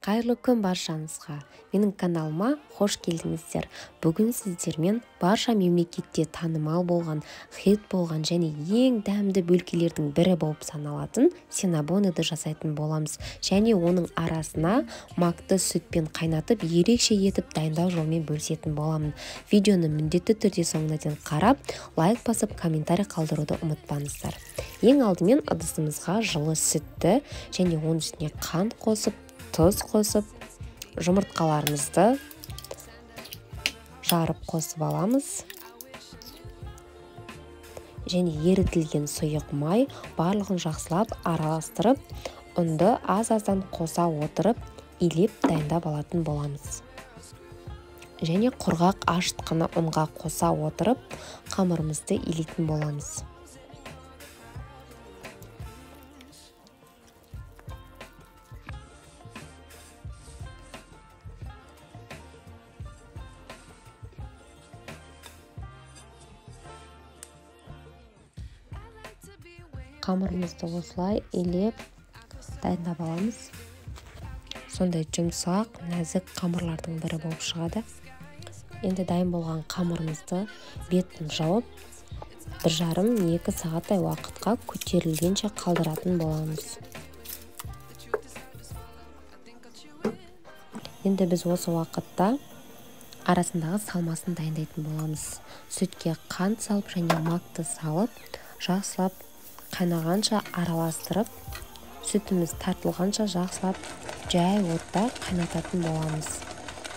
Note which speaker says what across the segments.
Speaker 1: Қайырлы күн баршаңызға. Менің каналыма қош келдіңіздер. Бүгін сіздермен барша мемлекетте танымал болған, хит болған және ең дәмді бөлкелердің бірі болып саналатын синнабоныды жасайтын боламыз. Және оның арасына макты сүтпен қайнатып, ерекше етіп дайындау жолымен бөлісетін боламын. Видеоны міндетті түрде соңына дейін қарап, лайк басып, комментарий қалдыруды ұмытпаңыздар. Ең алдымен ыдысымызға жылы сүтті және оның үстіне қант қосып, тұз қосып, жұмыртқаларымызды жарып қосып аламыз. Және ерітілген сұйық май барлығын жақсылап араластырып, ұнды аз-аздан қоса отырып, илеп дайындап алатын боламыз. Және құрғақ ашытқыны ұнға қоса отырып, қамырымызды илейтін боламыз. Қамырымызды осылай илеп дайындап аламыз. Сондай жұмсақ, нәзік қамырлардың бірі болып шығады. Енді дайын болған қамырымызды бетін жауып, 1,5-2 сағаттай уақытқа көтерілгенше қалдыратын боламыз. Енді біз осы уақытта арасындағы салмасын дайындайтын боламыз. Сүтке қант салып және макты салып, жақсылап қайнағанша араластырып, сүтіміз тартылғанша жақсылап жай отта қайнататын боламыз.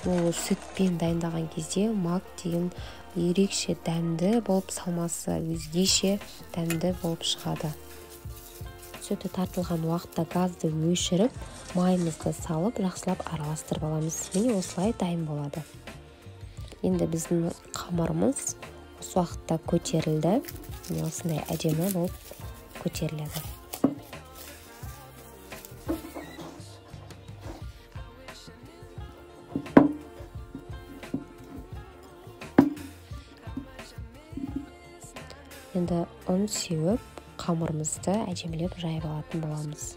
Speaker 1: Ол сүтпен дайындаған кезде мак деген ерекше дәмді болып, салмасы өзгеше дәмді болып шығады. Сүті тартылған уақытта газды өшіріп, майымызды салып, жақсылап араластырып аламыз. Міне осылай дайын болады. Енді біздің қамырымыз осы уақытта көтерілді. Міне осындай әдемі болып көтеріледі. Енді ұн сеуіп, қамырымызды әдемілеп жайып алатын боламыз.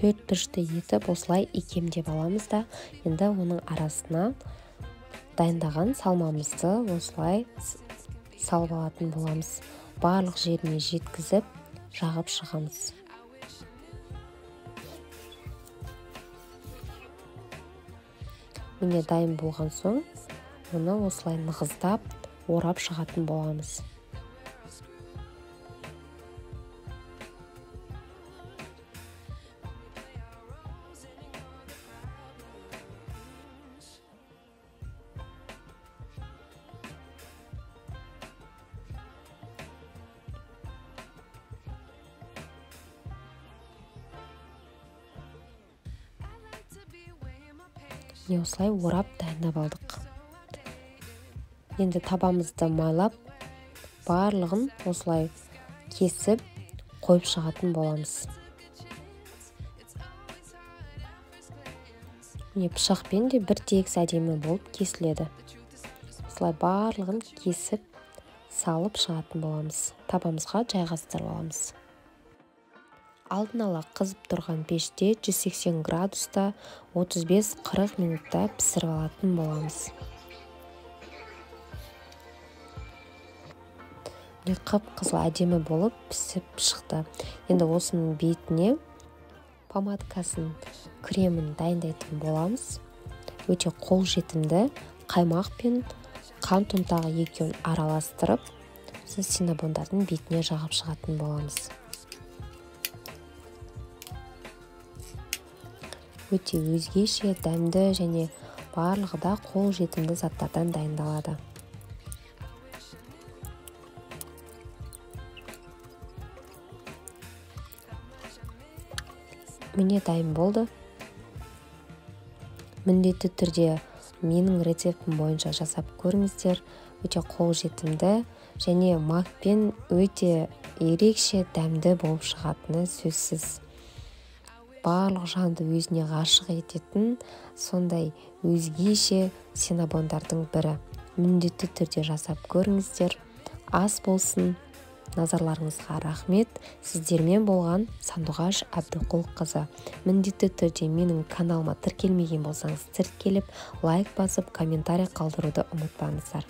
Speaker 1: Төрт бұрышты етіп осылай икемдеп аламыз да, енді оның арасына дайындаған салмамызды осылай салып алатын боламыз. Барлық жеріне жеткізіп, жағып шығамыз. Міне дайын болған соң, оны осылай нығыздап, орап шығатын боламыз. Міне осылай орап дайындап алдық. Енді табамызды майлап, барлығын осылай кесіп қойып шығатын боламыз. Міне пышақпен де бір тегіс әдемі болып кесіледі. Осылай барлығын кесіп салып шығатын боламыз. Табамызға жайғастырып аламыз. Алдын ала қызып тұрған пеште 180 градуста 35-40 минутта пісіріп алатын боламыз. Міне қып-қызыл әдемі болып пісіп шықты. Енді осының бетіне помадкасын, кремін дайындайтын боламыз. Өте қолжетімді қаймақ пен қант ұнтағы екеуін араластырып, синнабондардың бетіне жағып шығатын боламыз. Өте өзгеше, дәмді және барлығы да қолжетімді заттардан дайындалады. Міне дайын болды. Міндетті түрде менің рецептім бойынша жасап көріңіздер. Өте қолжетімді және макпен өте ерекше дәмді болып шығатыны сөзсіз. Барлық жанды өзіне ғашық ететін сондай өзгеше синнабондардың бірі. Міндетті түрде жасап көріңіздер. Ас болсын. Назарларыңызға рахмет. Сіздермен болған Сандуғаш Әбдіқұлқызы. Міндетті түрде менің каналыма тіркелмеген болсаңыз, тіркеліп, лайк басып, комментарий қалдыруды ұмытпаңыздар.